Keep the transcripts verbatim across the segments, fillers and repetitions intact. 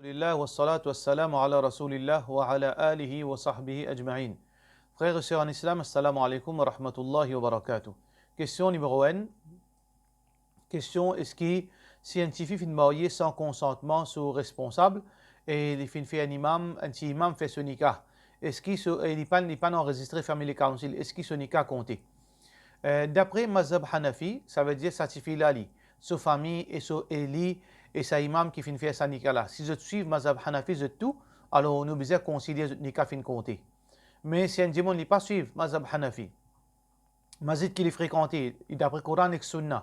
Alhamdulillah, wassalatu wassalamu ala Rasoulillah wa ala alihi wa sahbihi ajmain. Frer e ser an Islam, assalamu alaikum wa rahmatullahi wa barakatuh. Kestion nimero enn. Kestion, eski si enn tifi finn marye san konsantman so responsab e li finn fer enn imam, enn ti imam fer so nika, eski so, e li pa, li pa anrezistre Family Council, eski so nika konte? Eh, dapre mazhab Hanafi, savedir sa tifi la li, so fami e so, e li e sa imam ki finn fer sa nika la, si zot swiv mazhab Hanafi zot tou, alor nou bizin konsider zot nika finn konte. Me si enn dimoun li pa swiv mazhab Hanafi, mazhab ki li frekante, li dapre Koran ek Sunna,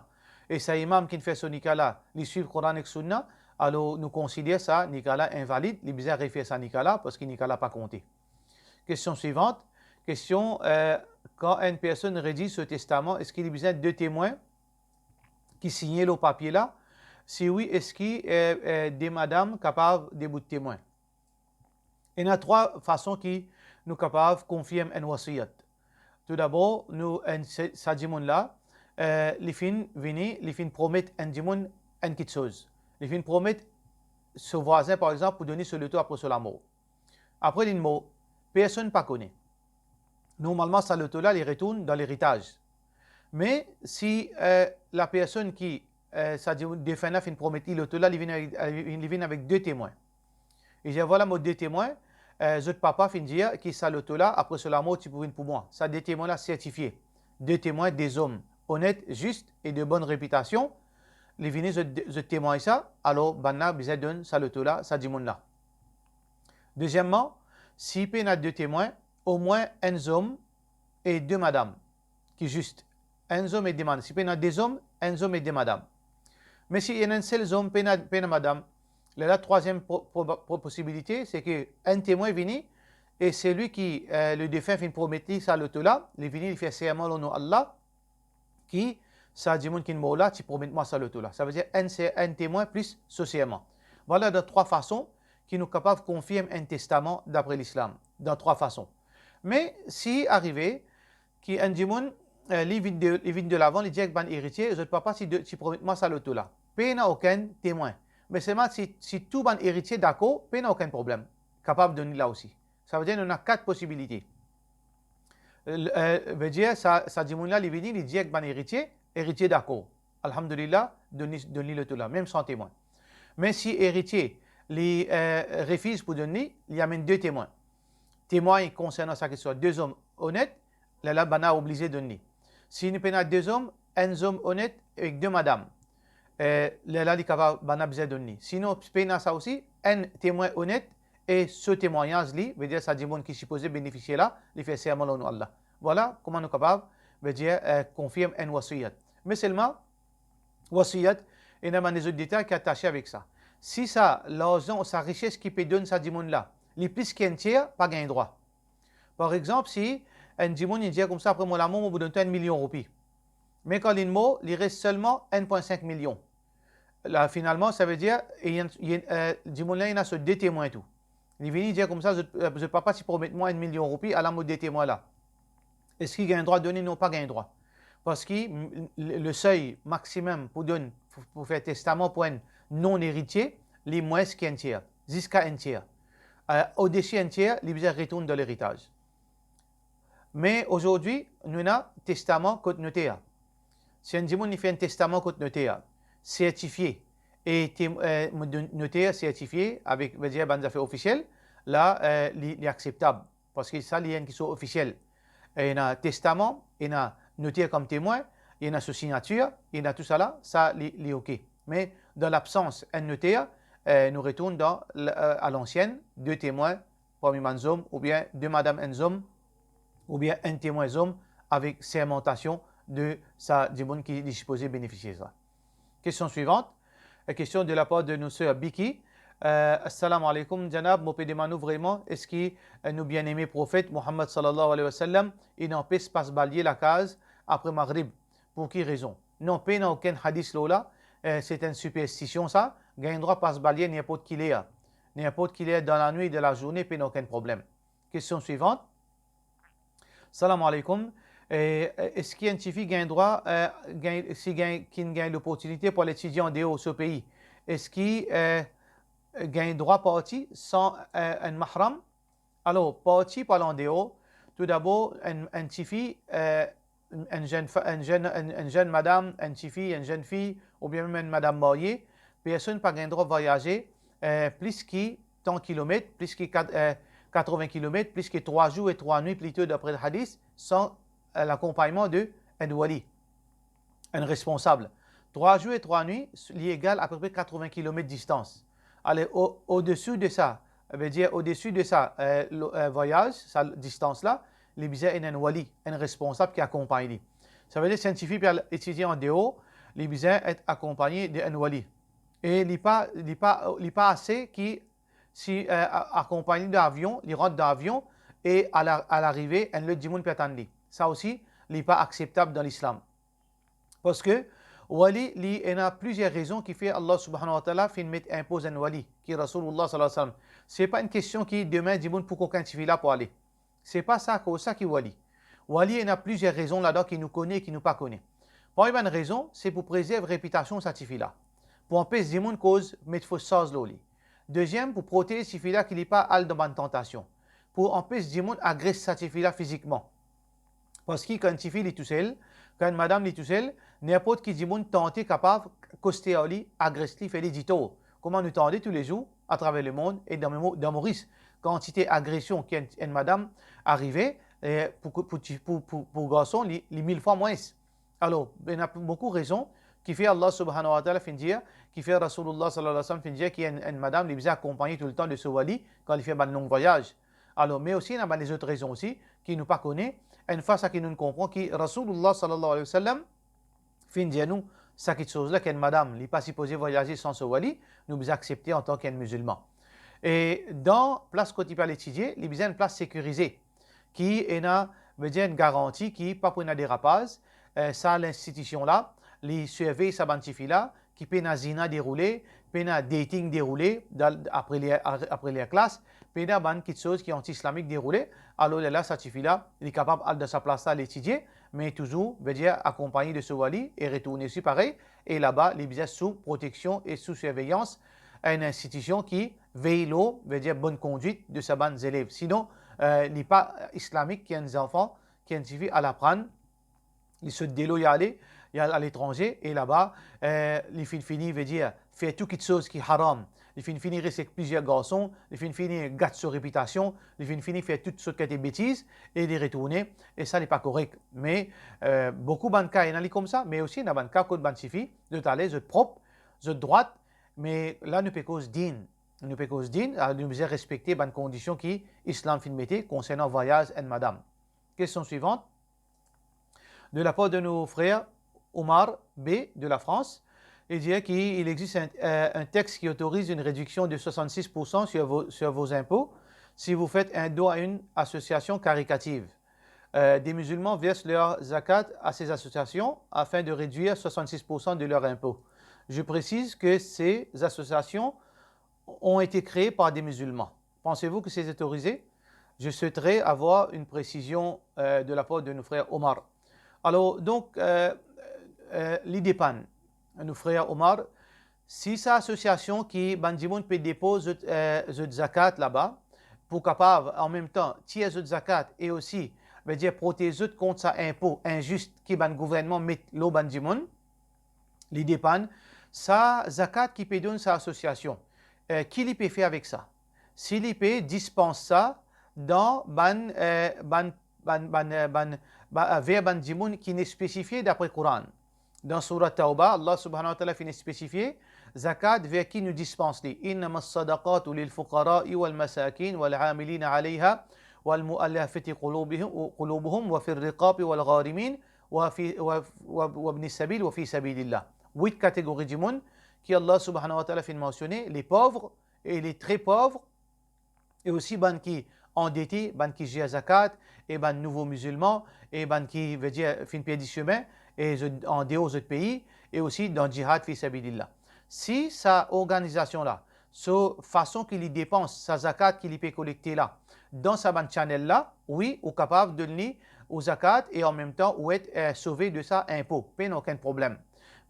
e sa imam ki finn fer so nika la, li swiv Koran ek Sunna, alor nou konsider sa nika la invalid, li bizin refer sa nika la, parski nika la pa konte. Kestion swivant. Kestion, eh, kan enn personn rediz so testaman, eski li bizin de temwin ki signe lor papie la? Si wi, eski, eh, eh, de madam kapav debout temwin? Ena trwa fason ki nou kapav konfirm enn wasiyat. Toudabor, nou, enn se, sa dimoun la, eh, li finn vini, li finn promet enn dimoun enn kiksoz. Li finn promet so vwazin, par exanp, pou donn li so loto apre so lamor. Apre linn mor, personn pa kone. Normalman, sa loto la, li retourn dan leritaz. Me si, eh, lapersonn ki, eh, sa di, defin la finn promet li loto la, li vinn avek, li vinn avek de temwin. Li dir, vwala mo de temwin, eh, zot papa finn dir ki sa loto la, apre so lamor, ti pou vinn pou mwa. Sa de temwin la sertifie. De temwin, de zom onet, zis e de bonn repitasion. Li vini, zot, zot temwagn sa, alor bannla bizin donn sa loto la, sa dimoun la. Dezieman, si pena de temwin, omwin enn zom e de madam, ki zis. Enn zom e de madam. Si pena de zom, enn zom e de madam. Me si ena enn sel zom, pena, pena madam, lerla trwaziem po-, po-, po-, posibilite, se ki enn temwin vini, e selwi ki, eh, le defin finn promet li sa loto la, li vini, li fer serman lor nom Allah, ki sa dimoun ki mor la ti promet mwa sa loto la. Savedir enn se-, enn temwin plis so serman. Vwala dan trwa fason ki nou kapav konfirm enn testaman dapre Lislam. Dan trwa fason. Me si arive ki enn dimoun, eh, li vinn de, li vinn delavan, li dir ek bann eritie, zot papa ti de, ti promet mwa sa loto la. Pena okenn temwin. Me selman si, si tou bann eritie dakor, pena okenn problem. Kapav donn li la osi. Savedir nou ena kat posibilite. Eh, vedir sa, sa dimoun la, li vini, li dir ek bann eritie, eritie dakor. Alhamdulillah, donn li, donn li loto la, mem san temwin. Me si eritie, li, eh, refiz pou donn li, li amenn de temwin. Temwagn konsernan sa kiksoz, de zom onet, lerla banna oblize donn li. Si nou pena de zom, enn zom onet ek de madam, eh, lerla li kapav, banna bizin donn li. Sinon, pena sa osi, enn temwin onet e so temwagnaz li, vedir sa dimoun ki sipoze benefisie la, li fer serman lor nom Allah. Vwala kouma nou kapav, vedir, eh, konfirm enn wasiyat. Me selman, wasiyat, ena bann lezot detay ki atase avek sa. Si sa larzan ou sa rises ki pe donn sa dimoun la, li plis ki enn tier, pa gagn drwa. Par exanp, si enn dimoun, li dir koumsa, apre mo lamor, mo pou donn twa enn milion roupi. Me kan linn mor, li res selman enn pwin sink milion. La, finalman, savedir, e, e, eh, dimoun la, ena so de temwin tou. Li vini dir koumsa, zot, eh, zot papa ti promet mwa enn milion roupi, ala mo de temwin la. Eski gagn drwa donn li? Non, pa gagn drwa. Parski, m, le, le seuil maximum pou donn, pou, pou fer testaman pou enn non-eritie, li mwins ki enn tier, ziska enn tier. Eh, odesi enn tier, li bizin retourn dan leritaz. Me azordi, nou ena testaman kot noter. Si enn dimoun li fer enn testaman kot noter, sertifie, e tem-, eh, mo-, noter sertifie avek, vedir bann zafer ofisiel, la, eh, li, li akseptab, parski sa, li enn kiksoz ofisiel. Ena testaman, ena noter kom temwin, ena so signatir, ena tousala, sa, li, li oke. Me dan labsans enn noter, eh, nou retourn dan l-, eh, a lansienn, de temwin, parmi bann zom, oubien de madam enn zom, oubien enn temwin zom, avek sermantasion de sa dimoun ki li sipoze benefisie sa. Kestion swivant, eh, kestion de lapar de nou ser Biki. Eh, Assalamu alaikum, Janab, mo pe demann ou vreman, eski, eh, nou bieneme Profet Muhammad sallallahu alayhi wa sallam, inn anpes pas balie lakaz apre Maghrib? Pou ki rezon? Non, pena okenn hadis lor la, eh, se enn siperstision sa, gagn drwa pas balie ninport ki ler. Ninport ki ler dan lanwit, dan lazourne, pena okenn problem. Kestion swivant. Salam alaikum. Eh, eski enn tifi gagn drwa, eh, gagn, si gagn, ki'nn gagn loportinite pou al etidie andeor so pei, eski, eh, gagn drwa parti san, eh, enn mahram. Alor, parti pou al andeor, toudabor, enn, enn tifi, eh, enn zenn fa-, enn zenn, enn, enn zenn madam, enn tifi, enn zenn fi, oubien mem enn madam marye, personn pa gagn drwa vwayaze, eh, plis ki tan kilomet, plis ki kat-, eh, katreven kilomet, plis ki trwa zour e trwa nwit plito, dapre hadis, san, eh, lakonpagnman de enn wali, enn responsab. Trwa zour e trwa nwit, li egal apepre katreven kilomet distans. Ale, o-, odesi de sa, vedir odesi de sa, eh, lo-, eh, vwayaz, sa distans la, li bizin ena enn wali, enn responsab ki akonpagn li. Savedir, si enn tifi pe al etidie andeor, li bizin et akonpagne de enn wali. E li pa, li pa, li pa ase ki si, eh, a-, akonpagn li dan avion, li rant dan avion, e a la-, a larive, enn lot dimoun pe atann li. Sa osi, li pa akseptab dan Lislam. Parski wali, li ena plizier rezon ki fer Allah Subhanahu wa Taala finn met inpoz enn wali, ki Rasoulillah sallallahu alayhi wa sallam. Se pa enn kestion ki demin dimoun pou kokin tifi la pou ale. Se pa sa, akoz sa ki wali. Wali ena plizier rezon ladan ki nou kone, ki nou pa kone. Parmi bann rezon, se pou prezerv repitasion sa tifi la, pou anpes dimoun koz met fos sarz lor li. Deziem, pou protez tifi la ki li pa al dan bann tantasion, pou anpes dimoun agres sa tifi la fizikman. Parski kan enn tifi li tousel, kan enn madam li tousel, ninport ki dimoun tante kapav koste ar li, agres li, fer li ditor. Kouma nou tande toulezour atraver lemond e dan Mo-, dan Moris, kantite agresion ki enn, enn madam arive, eh, pou, pou ti-, pou, pou, pou garson, li, li mil fwa mwins. Alor, ena boukou rezon ki fer Allah Subhanahu wa Taala finn dir, ki fer Rasoulillah sallallahu alayhi wa sallam finn dir ki enn, enn madam, li bizin akonpagne toultan de so wali kan li fer bann long vwayaz. Alor, me osi, ena bann lezot rezon osi ki nou pa kone. Enn fwa sa ki nou konpran ki Rasoulillah sallallahu alayhi wa sallam finn dir nou sa kitsoz la, ki enn madam, li pa sipoze vwayaze san so wali, nou bizin aksepte antan ki enn mizilman. E dan plas kot li pe al etidie, li bizin enn plas sekirize, ki ena, vedir enn garanti ki pa pou ena derapaz, eh, sa linstitision la, li sirvey sa bann tifi la, ki pena zina deroule, pena dating deroule, dan, apre ler, apre ler klas, pena bann kitsoz ki anti-islamik deroule, alor lerla sa tifi la, li kapav al dan sa plas la, al etidie, me touzour, vedir akonpagne de so wali e retourne osi parey, e laba, li bizin sou proteksion e sou sirveyans enn institision ki vey lor, vedir bonn kondwit de sa bann zelev. Sinon, eh, li pa islamik ki enn zanfan, ki enn tifi al aprann, li sot delo, li ale, li al aletranze, e laba, eh, li finn fini, vedir fer tou kitsoz ki haram. Li finn fini res ek plizier garson, li finn fini gat so repitasion, li finn fini fer tou sort kalite betiz, e li retourne, e sa li pa korek. Me, eh, boukou bann ka ena li koumsa, me osi ena bann ka kot bann tifi, zot ale, zot prop, zot drwat, me la nou pe koz din. Nou pe koz din, a, nou bizin respekte bann kondision ki Islam finn mete konsernan vwayaz enn madam. Kestion swivant. De la part de nos frères Omar B de la France, il dit qu'il existe un, euh, un texte qui autorise une réduction de soixante-six pour cent sur vos, sur vos impôts si vous faites un don à une association caritative. Euh, des musulmans versent leur zakat à ces associations afin de réduire soixante-six pour cent de leurs impôts. Je précise que ces associations ont été créées par des musulmans. Pensez-vous que c'est autorisé ? Je souhaiterais avoir une précision, euh, de la part de nos frères Omar. Alor, donk, euh, euh, li depann, nou frer Omar, si sa asosiasion ki bann dimoun pe depoz zot, euh, zot zakat laba, pou kapav, an mem tan, tir zot zakat e osi, vedir protez zot kont sa inpo inzis ki bann gouvernman met lor bann dimoun, li depann sa zakat ki pe donn sa asosiasion, eh, ki li pe fer avek sa. Si li pe dispans sa dan bann, eh, bann, bann, bann, eh, bann, ba-, eh, ver bann dimoun ki inn spesifie dapre Koran. Dan Surat Tawba, Allah Subhanahu wa Taala finn spesifie zakat ver ki nou dispans li. Innama sadaqatu lil fuqara'i wal masakin wal amilina alayha wal muallafati qulubuhum, qulubuhum wa fir riqabi wal gharimin wa fi, wa, wa, wa ibnis sabil wa fi sabilillah. Wit kategori dimoun ki Allah Subhanahu wa Taala finn mansione, les pauvres et les très pauvres, e osi bann ki andete, bann ki zer zakat, e bann nouvo mizilman, e bann ki, vedir, finn perdi semin, e zot andeor zot pei, e osi dan jihad fi sabilillah. Si sa organizasion la, so fason ki li depans sa zakat ki li pe kolekte la, dan sa bann channel la, wi, ou kapav donn li ou zakat e an mem tan ou et, eh, sove de sa inpo, pena okenn problem.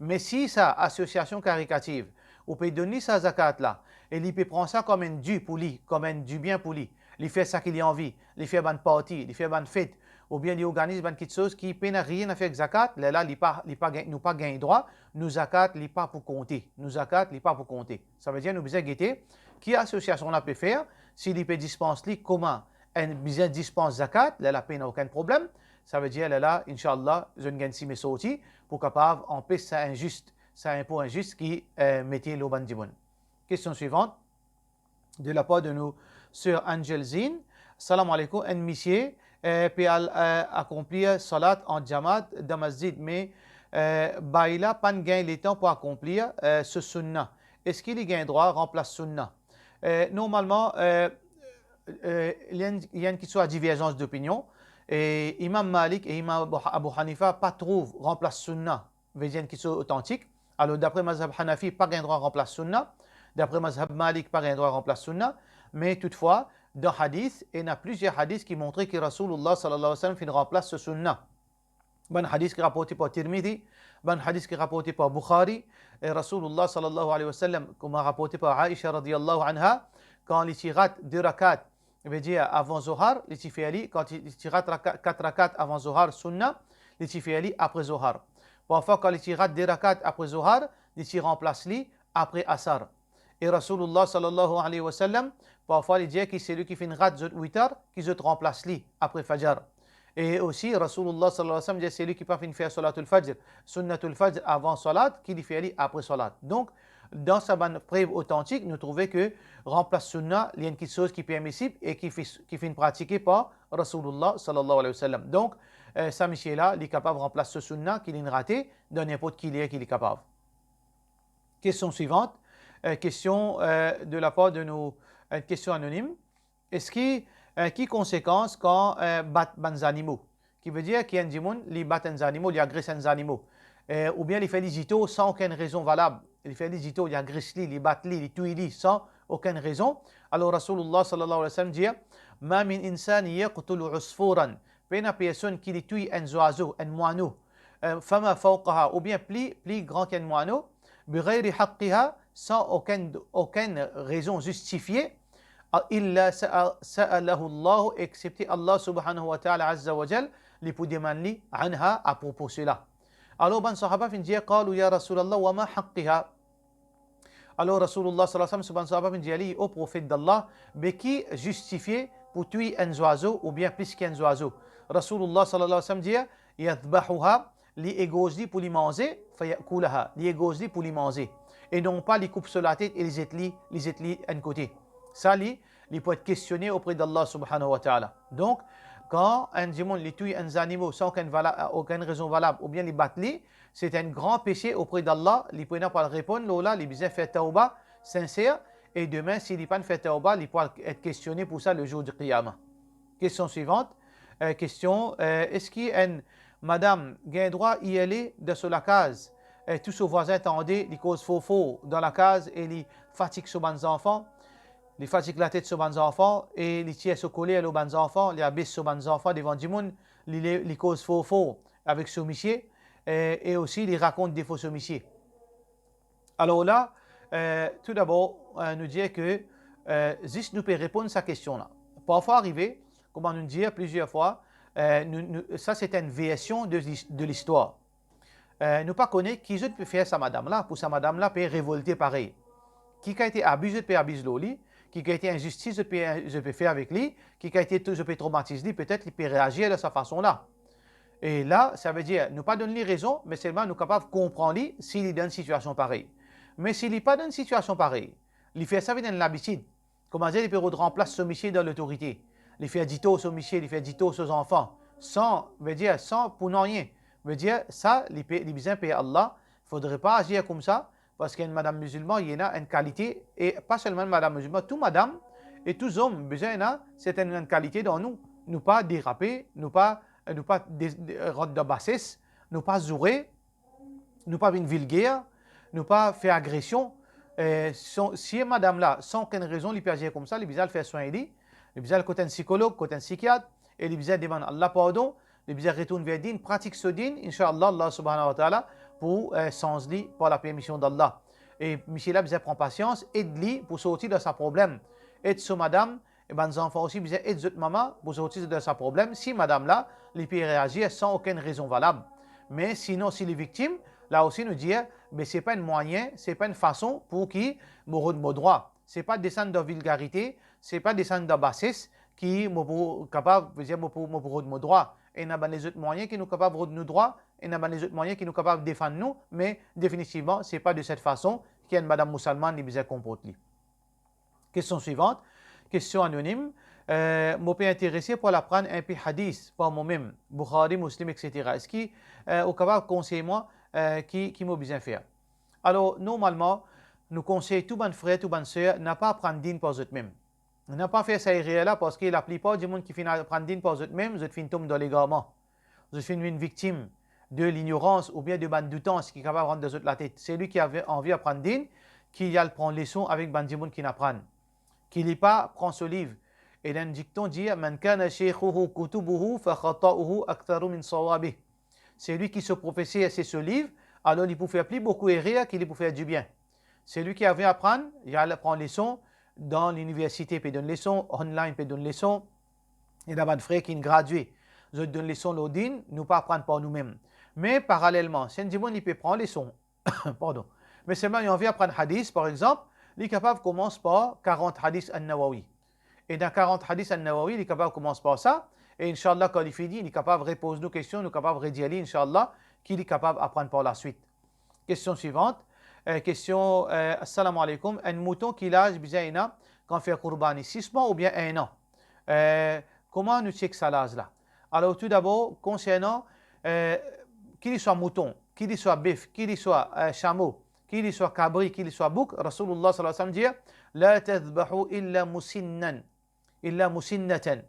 Me si sa asosiasion karitativ, ou pe donn li sa zakat la, e li pe pran sa kom enn di pou li, kom enn dibien pou li, li fer sa ki li anvi, li fer bann parti, li fer bann fet, oubien li organiz bann kiksoz ki pena nanye a fer ek zakat, lerla li pa, li pa gagn, nou pa gagn drwa, nou zakat li pa pou konte, nou zakat li pa pou konte. Savedir nou bizin gete ki asosiasion la pe fer, si li pe dispans li kouma enn bizin dispans zakat, lerla pena okenn problem. Savedir lerla, inshallah, zot gagn sime sorti pou kapav anpes sa inzis, sa inpo inzis ki, eh, mete lor bann dimoun. Kestion swivant, de lapar de nou ser Angel Zin. Salam alaikum, enn misie, eh, pe al, eh, akonplir salat an jamaat dan masjid, me, eh, baila pa'nn gagn letan pou akonplir, eh, so sunna. Eski li gagn drwa ranplas sunna? Eh, normalman, eh, eh, li enn, li enn kiksoz a diverzans dopinion, e Imam Malik e Imam Abu, Abu Hanifa pa trouv ranplas sunna vedir enn kiksoz otantik. Alor, dapre mazhab Hanafi, pa gagn drwa ranplas sunna. Dapre mazhab Malik, pa gagn drwa ranplas sunna. Me toutfwa, dan hadis, ena plizier hadis ki montre ki Rasoulullah sallallahu alayhi wa sallam finn ranplas so sunna. Bann hadis ki raporte par Tirmidhi, bann hadis ki raporte par Bukhari, e Rasoulullah sallallahu alayhi wa sallam, kouma raporte par Aisha radiyallahu anha, kan li ti rat de rakat, vedir avan Zohar, li ti fer li, kan li ti rat raka-, kat rakat avan Zohar, sunna, li ti fer li apre Zohar. Parfwa, kan li ti rat de rakat apre Zohar, li ti ranplas li apre Asar. E Rasoulullah sallallahu alayhi wa sallam, parfwa li dir ki selwi ki finn rat zot witar, ki zot ranplas li apre Fajar. E osi, Rasoulullah sallallahu alayhi wa sallam dir, selwi ki pa finn fer salatul Fajr, sunnatul Fajr avan salat, ki li fer li apre salat. Donk, dan sa bann prev otantik, nou trouve ke ranplas sunna, li enn kiksoz ki permisib e ki fi-, ki finn pratike par Rasoulullah sallallahu alayhi wa sallam. Donk, eh, sa misie la, li kapav ranplas so sunna ki linn rate dan ninport ki ler ki li kapav. Kestion swivant, eh, kestion, eh, de lapar de nou, enn kestion anonim. Eski, eh, ki konsekans kan, eh, bat bann zanimo? Ki vedir ki enn dimoun, li bat enn zanimo, li agres enn zanimo. Eh, oubien li fer li ditor san okenn rezon valab. Li fer li ditor, li agres li, li bat li, li touy li san okenn rezon. Alor, Rasoulullah sallallahu alayhi wa sallam dir, "Ma min insani yaqtulu usfuran." Pena personn ki li touy enn zwazo, enn mwano, eh, fama fawqaha, oubien pli, pli gran ki enn mwano, bighayri haqqiha, san okenn, okenn rezon zistifie, a, illa sa'a-, sa'alahu Allah, excepte Allah subhanahu wa ta'ala azza wa jal, li pou demann li anha, apropo sela. Alor, bann sahaba finn dir, "Qalu ya Rasulallah, wa ma haqqiha?" Alor, Rasoulullah sallallahu alayhi wa sallam, so bann sahaba finn dir li, "O Profet d'Allah, be ki zistifie pou touy enn zwazo oubien plis ki enn zwazo?" Rasoulullah sallallahu alayhi wa sallam dir, "Yadhbahuha, li egorz li pou li manze, fayakulaha, li egorz li pou li manze. E non pa li koup so latet e li zet li, li zet li enn kote." Sa li, li pou et kestione opre d'Allah subhanahu wa ta'ala. Donk, kan enn dimoun li touy enn zanimo san okenn vala-, okenn rezon valab, oubien li bat li, se enn gran pese opre d'Allah, li pou ena pou al reponn lor la, li bizin fer tawba sinser, e demin, si li pa'nn fer tawba, li pou al et kestione pou sa le zour di Qiyama. Kestion swivant, eh, kestion, eh, eski enn madam gagn drwa irle dan so lakaz, eh, tou so vwazin tande, li koz for for dan lakaz e li fatig so bann zanfan, li fatig latet so bann zanfan e li tir so koler lor bann zanfan, li abes so bann zanfan devan dimoun, li le-, li koz for for avek so misie, eh, e osi li rakont defo so misie. Alor la, eh, toudabor, eh, nou dir ke, eh, zis nou pe reponn sa kestion la. Parfwa arive, kouma nou dir plizier fwa, eh, nou, nou, sa se enn version de lis-, de listwar. Eh, nou pa kone ki zot pe fer sa madam la, pou sa madam la pe revolte parey. Ki kalite abi zot pe abiz lor li, ki kalite inzistis zot pe, zot pe fer avek li, ki kalite tou zot pe traumatiz li, petet li pe reazir dan sa fason la. E la, savedir, nou pa donn li rezon, me selman nou kapav konpran li si li dan enn sitiasion parey. Me si li pa dan enn sitiasion parey, li fer sa vinn enn labitid, koumadir li pe rod ranplas so misie dan lotorite, li fer ditor so misie, li fer ditor so zanfan, san, vedir, san pou nanye. Vedir, sa, li pe, li bizin per Allah, fodre pa azir koumsa, parski enn madam mizilman, li ena enn kalite, e pa selman madam mizilman, tou madam e tou zom bizin ena sertenn kalite dan nou. Nou pa derape, nou pa, nou pa de-, de-, rant dan bases, nou pa zoure, nou pa vinn vilger, nou pa fer agresion. Eh, son, si madam la, san okenn rezon, li pe azir koumsa, li bizin al fer swin li, li bizin al kot enn sikolog, kot enn sikiat, e li bizin demann Allah pardon, li bizin retourn ver din, pratik so din, inshallah, Allah subhanahu wa ta'ala pou, eh, sanz li par lapermision d'Allah. E misie la bizin pran pasians, ed li pou sorti dan sa problem. Ed so madam, e bann zanfan osi bizin ed zot mama pou sorti dan sa problem, si madam la, li pe reazir san okenn rezon valab. Me sinon, si li viktim, la osi nou dir, be se pa enn mwayin, se pa enn fason pou ki mo rod mo drwa. Se pa desann dan vilgarite, se pa desann dan bases ki mo pou kapav, vedir mo pou, mo pou rod mo drwa. Ena bann lezot mwayin ki nou kapav rod nou drwa, ena bann lezot mwayin ki nou kapav defann nou, me definitivman, se pa de set fason ki enn madam mousalmann li bizin konport li. Kestion swivant, kestion anonim, eh, mo pe interese pou al aprann inpe hadis par momem, Bukhari, Muslim, et cetera. Eski, eh, ou kapav konsey mwa, eh, ki, ki mo bizin fer? Alor, normalman, nou konsey tou bann frer, tou bann ser, napa aprann din par zot mem. Napa fer sa erer la, parski laplipar dimoun ki finn aprann din par zot mem, zot finn tom dan legarman. Zot finn vinn viktim de lignorans oubien de bann doutans ki kapav rant dan zot latet. Selwi ki ave anvi aprann din, ki al pran leson avek bann dimoun ki finn aprann. Ki li pa pran so liv. Ena enn dikton dir, "Man kana sheikhuhu kutubuhu fa khata'uhu aktharu min sawabih." Selwi ki so profeser se so liv, alor li pou fer pli boukou erer ki li pou fer dibien. Selwi ki anvi aprann, li al pran leson dan liniversite, pe donn leson, online pe donn leson. Ena bann frer ki finn gradie, zot donn leson lor din, nou pa aprann par noumem. Me paralelman, si enn dimoun li pe pran leson, pardon, me selman li anvi aprann hadis, par exanp, li kapav koumans par karant hadis An-Nawawi. Ena karant hadis An-Nawawi, li kapav koumans par sa, e inshallah, kan li fini, li kapav repoz nou kestion, nou kapav redir li, inshallah, ki li kapav aprann par laswit. Kestion swivant, eh, kestion, eh, Assalamu alaikum, enn mouton ki laz bizin ena kan fer kourbani, sis mwa oubien enn an? Eh, kouma nou chek sa laz la? Alor, toudabor, konsernan, eh, ki li swa mouton, ki li swa bef, ki li swa, eh, samo, ki li swa kabri, ki li swa bouk, Rasoulillah sallallahu alayhi wa sallam dir, "La tadhbahu illa musinnan, illa musinnatan."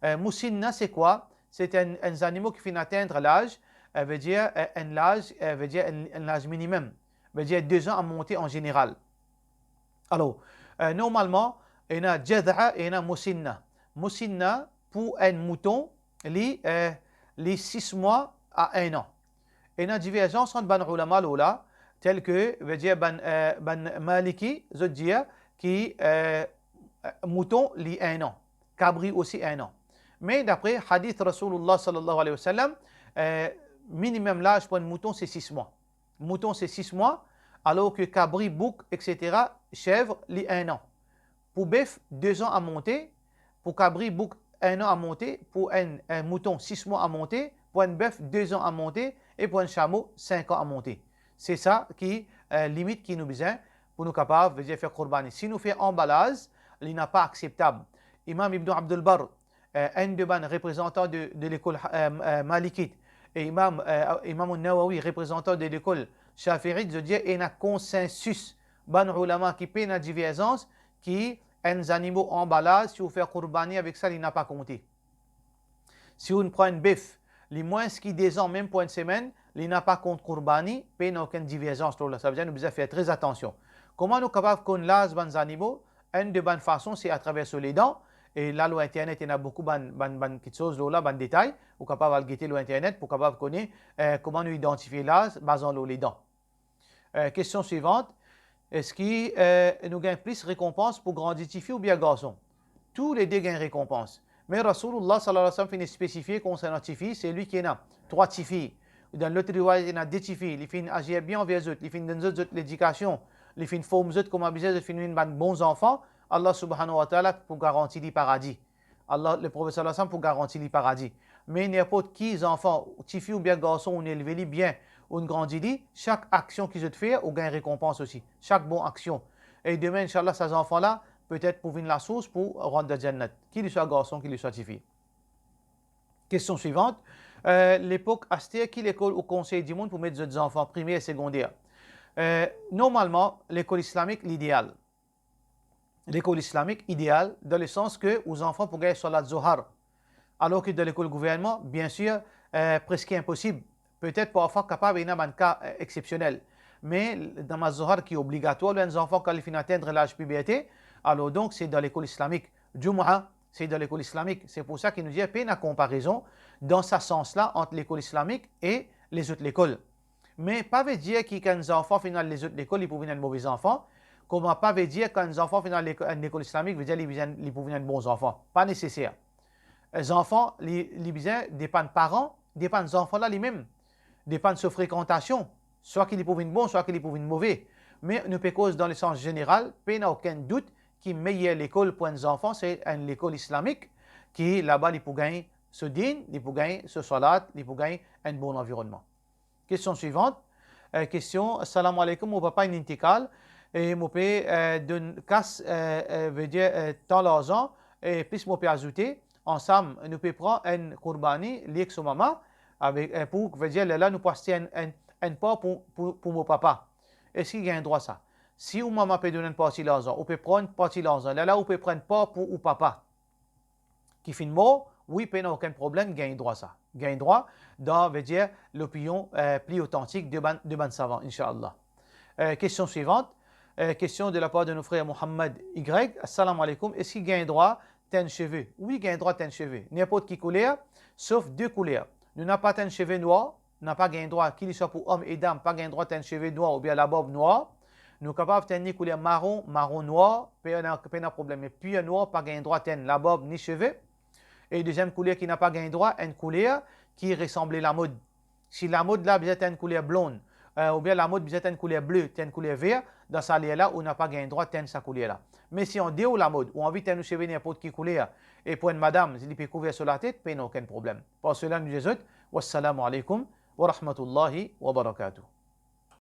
Eh, musinna, se kwa? Se enn, enn zanimo ki finn atenn laz, eh, vedir, eh, enn laz, eh, vedir enn, enn laz minimem, vedir de zan a monte an zeneral. Alor, eh, normalman, ena jadha, ena musinna. Musinna, pou enn mouton, li, eh, li sis mwa a enn an. Ena diverzans ant bann oulama lor la, tel ke, vedir bann, eh, bann Maliki, zot dir ki, eh, mouton li enn an, kabri osi enn an. Me dapre hadis Rasoulillah sallallahu alayhi wa sallam, eh, minimem laz pou enn mouton se sis mwa. Mouton se sis mwa, alor ke kabri, bouk, et cetera, sev, li enn an. Pou bef, de zan a monte, pou kabri, bouk, enn an a monte, pou enn, enn mouton, sis mwa a monte, pou enn bef, de zan a monte, e pou enn samo, sink an a monte. Se sa ki, eh, limit ki nou bizin pou nou kapav, vedir fer kourbani. Si nou fer anba laz, li napa akseptab. Imam Ibn Abdul Barr, eh, enn de bann reprezantan de, de lekol, eh, eh, Malikit, e Imam, eh, Imam Nawawi, reprezantan de lekol Shafiit, zot dir ena konsensis bann oulama ki pena diverzans, ki enn zanimo anba laz, si ou fer kourbani avek sa, li napa konte. Si ou pran enn bef, li mwins ki de zan, mem pou enn semenn, li napa kont kourbani, pena okenn diverzans lor la. Savedir nou bizin fer tre atansion. Kouma nou kapav konn laz bann zanimo? Enn de bann fason, se atraver so ledan. E la, lor internet, ena boukou bann, bann, bann kitsoz lor la, bann detay. Ou kapav al gete lor internet pou kapav kone, eh, kouma nou idantifie laz, bazan lor ledan. Eh, kestion swivant, eski, eh, nou gagn plis rekonpans pou grandi tifi oubien garson? Toulede gagn rekonpans. Me Rasoulillah sallallahu alayhi wa sallam finn spesifie konsernan tifi, selwi ki ena trwa tifi, dan lot riwayat ena de tifi, li finn azir bien anver zot, li finn donn zot, zot ledikasion, li finn form zot kouma bizin, zot finn vinn bann bon zanfan, Allah subhanahu wa ta'ala pou garanti li paradi. Allah, Leprofet sallallahu alayhi wa sallam pou garanti li paradi. Me ninport ki zanfan, tifi oubien garson, ou elve li bien, ou grandi li, sak aksion ki zot fer, ou gagn rekonpans osi. Sak bon aksion. E demin, inshallah, sa zanfan la, petet pou vinn lasours pou rant dan Jannat. Ki li swa garson, ki li swa tifi. Kestion swivant, eh, lepok aster, ki lekol ou konsey dimoun pou met zot zanfan, primer, segonder? Eh, normalman, lekol islamik, lideal. Lekol islamik, ideal, dan lesans ke ou zanfan pou gagn salat Zohar. Alor ki dan lekol gouvernman, biensir, eh, preski inposib. Petet parfwa kapav ena bann ka, eh, exsepsionel. Me namaz Zohar ki obligatwar lor enn zanfan kan li finn atenn laz piberte, alor donk se dan lekol islamik. Djouma, se dan lekol islamik. Se pou sa ki nou dir pena konparezon dan sa sans la ant lekol islamik e lezot lekol. Me pa ve dir ki kan zanfan finn al lezot lekol, li pou vinn enn move zanfan, kouma pa ve dir kan zanfan finn al leko-, enn lekol islamik, ve dir li bizin, li pou vinn enn bon zanfan. Pa neseser. Zanfan, li, li bizin depann paran, depann zanfan la limem, depann so frekantasion, swa ki li pou vinn bon, swa ki li pou vinn move. Me nou pe koz dan lesans zeneral, pena okenn dout ki meyer lekol pou enn zanfan, se enn lekol islamik, ki laba li pou gagn so din, li pou gagn so salat, li pou gagn enn bon lanvironnman. Kestion swivant. Eh, kestion, Salam aleykoum, mo papa inn intikal, e mo pe, eh, donn kas, eh, eh, ve dir, eh, tan larzan, e plis mo pe azoute, ansam, nou pe pran enn kourbani, li ek so mama, avek, eh, pou, ve dir, lerla nou pou aste enn, enn, enn par pou, pou, pou mo papa. Eski gagn drwa sa? Si ou mama pe donn enn parti larzan, ou pe pran enn parti larzan, lerla ou pe pran enn par pou ou papa ki finn mor, wi, pena okenn problem, gagn drwa sa. Gagn drwa, dan, ve dir, lopinion, eh, pli otantik de bann, de bann savan, inshallah. Eh, kestion swivant. Eh, kestion de lapar de nou frer Mohammad Y. Salam aleykoum, eski gagn drwa tenn seve? Wi, gagn drwa tenn seve. Ninport ki kouler, sof de kouler. Nou napa tenn seve nwar, napa gagn drwa, ki li swa pou om e dam, pa gagn drwa tenn seve nwar oubien labarb nwar. Nou kapav tenn li kouler maron, maron nwar, pena, pena problem. Me pir nwar, pa gagn drwa tenn labarb ni seve. E deziem kouler ki napa gagn drwa, enn kouler ki resanble lamod. Si lamod la bizin tenn kouler blonn, eh, oubien lamod bizin tenn kouler ble, tenn kouler ver, dan sa ler la, ou napa gagn drwa tenn sa kouler la. Me si andeor lamod, ou anvi tenn ou seve ninport ki kouler, e pou enn madam, li pe kouver so latet, pena okenn problem. Par sela, nou dir zot, wassalamu aleykoum wa rahmatullahi wa barakatuh.